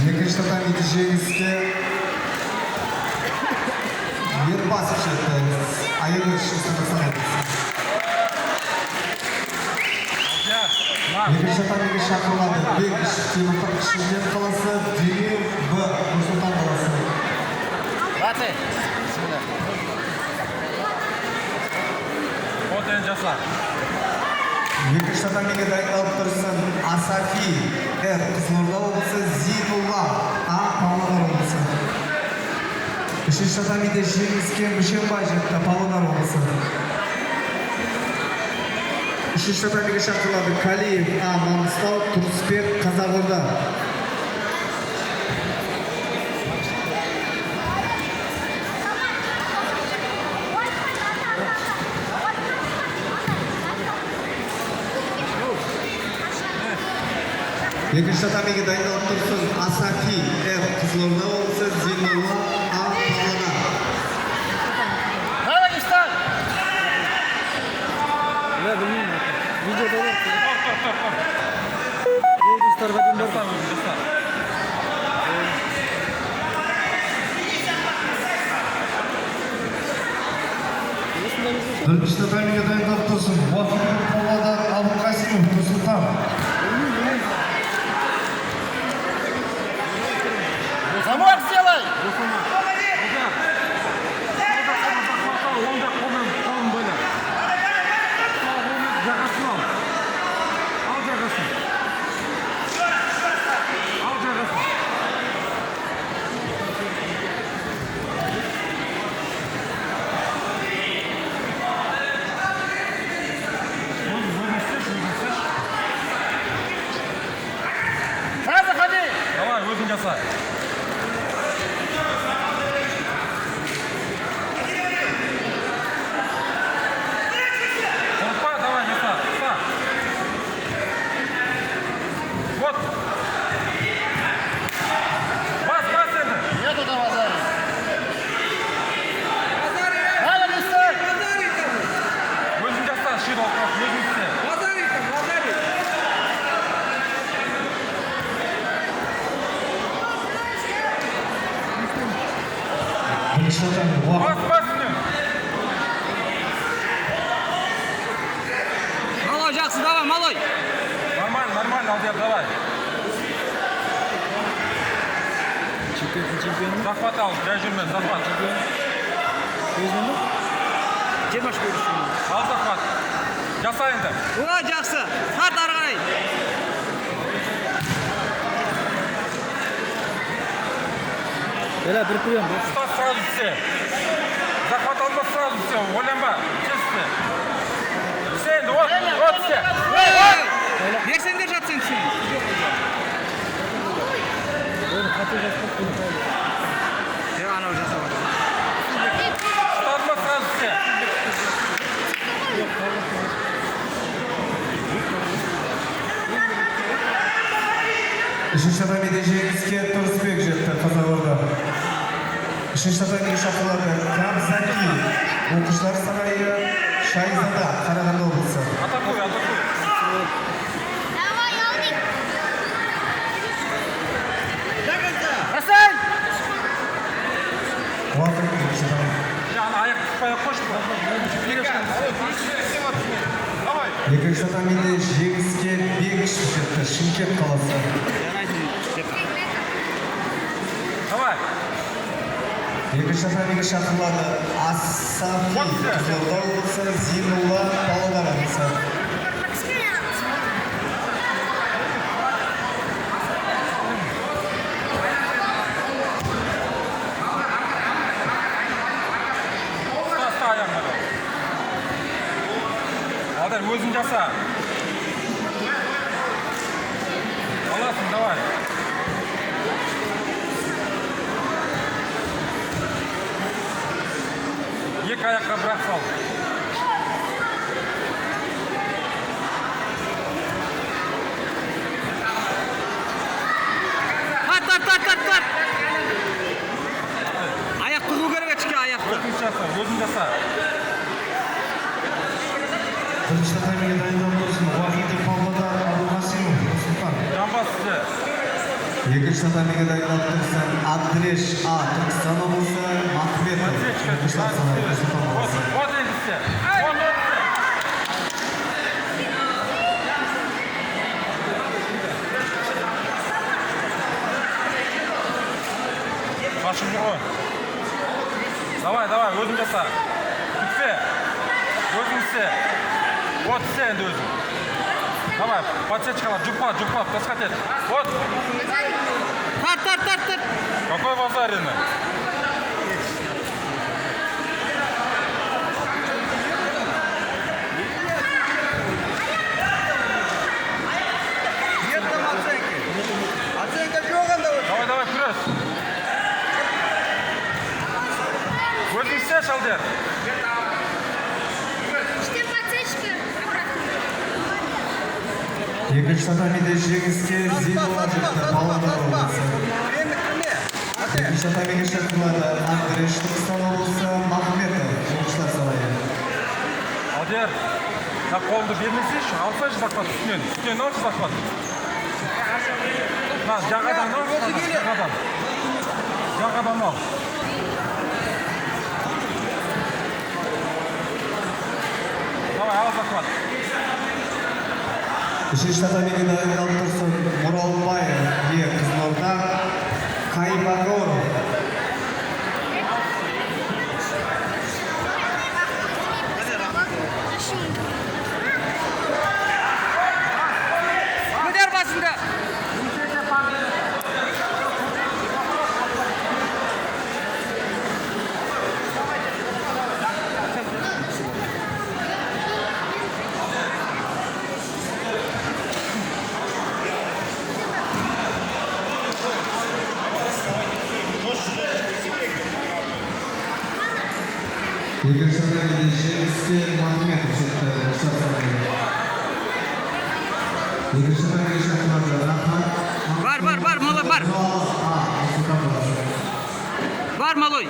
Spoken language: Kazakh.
Екінші татамиде жеңіске Ербасов жетті. Аягөз, Шығыс Қазақстан облысы. Екінші татамиге шақырылады Бекіш, Теміртау, Шымкент қаласы, Демеу Б, Нұр-Сұлтан қаласы. Баты. Бисмилля. Вот енді жаса. Екінші татамиге дайындалып тұрсын Асафи Р, Қызылорда облысы, Зейнулла А, Павлодар облысы. Үшінші татамиде жеңіске Мүшенбай жетті, Павлодар облысы. Үшінші татамиге шақырылады Калиев А, Маңғыстау, Тұрысбек, Қазақорда. Екінші татамиге дайындалып тұрсын Асафи Р, Қызылорда облысы, Зейнулла А, Павлодар. На ноги встань! Я білмеймін. Видеода бар. Достарға дейін бар. Жаса, өзің жаса. Осындай кезде Бірінші татамиге дайындалып тұрсын Уахитов, Павлодар, Абылқасимов, Нұрсұлтан. Замок сделай! Оң жақ қолмен қолын байла. Сол қолмен жағасын ал. Ал жағасын. Ал жағасын. Өзің істеші, өзің істеші. На, заходи! Давай, өзің жаса. Қорықпа, давай, жаса. Ұста. Вот. Бас, бас енді. Нету там Азари. На ноги встань! Өзің жаса, широко, өзің істе. Лазарий там, Лазарий. Бірінші татами Бас, Уахит бас үстіне. Малой, жақсы, давай, малой. Нормально, нормально, Алдияр, давай. Чемпиондың чемпионы. Захват ал, жай жүрме, захват. Өзінің ба? 23 көрісі. Ал захват. Жаса енді. О, жақсы. Тарт ары қарай. Бәлә, бір прием. Ұста, сразу істе. Захват алма, сразу істе, ойланба. Тез істе. Істе енді, вот, вот істе. Ей, берсеңдер жатсаң сен. Оны қате жасап бұны қойды. Е, анау жасап жатыр. Ұстады ма, сразу істе. Жоқ, қалған. Үшінші татамиде жеңіске Тұрысбек жетті, Қызылорда. Үшінші татамиге шақырылады Камзаки, Оқушылар сарайы, Шайзада, Қарағанды облысы. Атакуй, атакуй. Давай, Алдик. Бросай! Уақыт екінші татами. Ана аяқ түспай ақ қойшы. Екінші татамиде жеңіске Бекішев жетті, Шымкент қаласы. Давай. Екінші татамиге шақырылады Асафи, Қызылорда облысы, Зейнулла, Павлодар облысы. Ұста, ұста аяғын давай. Алдияр, өзің жаса. Аласың, давай. Екі аяққа бірақ сал. Тарт, тарт, тарт, тарт, тарт. Аяқ тығу керек ішке, аяқты. Өзің жаса, өзің жаса. Бірінші татамиге дайындалып тұрсын Уахитов, Павлодар, Абылқасимов, Нұрсұлтан. Жамбас істе. Екінші татамиге дайындалып тұрсын Абдреш А. Түркістан облысы, Махметов. Оқушылар сарайы, Нұр-Сұлтан Вот, қаласы. вот енді істе. Вот, вот істе. Қашып жүр ғой. Давай, давай, өзің жаса. Күтпе. Өзің істе. Вот, істе енді өзің. Давай, подсечкалар, жұлқылап, жұлқылап, таскать ет. Вот, Тарт, тарт, тарт, тарт. Какой вазарины? Нет там оценки. Оценка жоқ анда. Давай, давай, күрес. Өзің істе, Шалдияр. Что подсечка? Обратно. Екінші татамиде жеңіске Зейнолла жетті, Павлодар облысы. Время кірме. Екінші татамиге шақырылады Андреш, Түркістан облысы, Махметов, Оқушылар сарайы. Алдияр, мына қолыңды бермесейші, алсайшы захват үстінен. Үстінен алшы захват. Мына жағадан ал, жағадан. Жағадан ал. Давай, ал захват. Үшінші татамиге дайындалып тұрсын Оралбаев Е. Қызылорда, Кайбагоров. Көтер басыңды. Екінші татамиде жеңіске Махметов жетті, Оқушылар сарайы. Екінші татамиге шақырылады Рахат. Бар, бар, бар, мала, бар. Нұралы А. Нұр-Сұлтан қаласы. Бар, малой.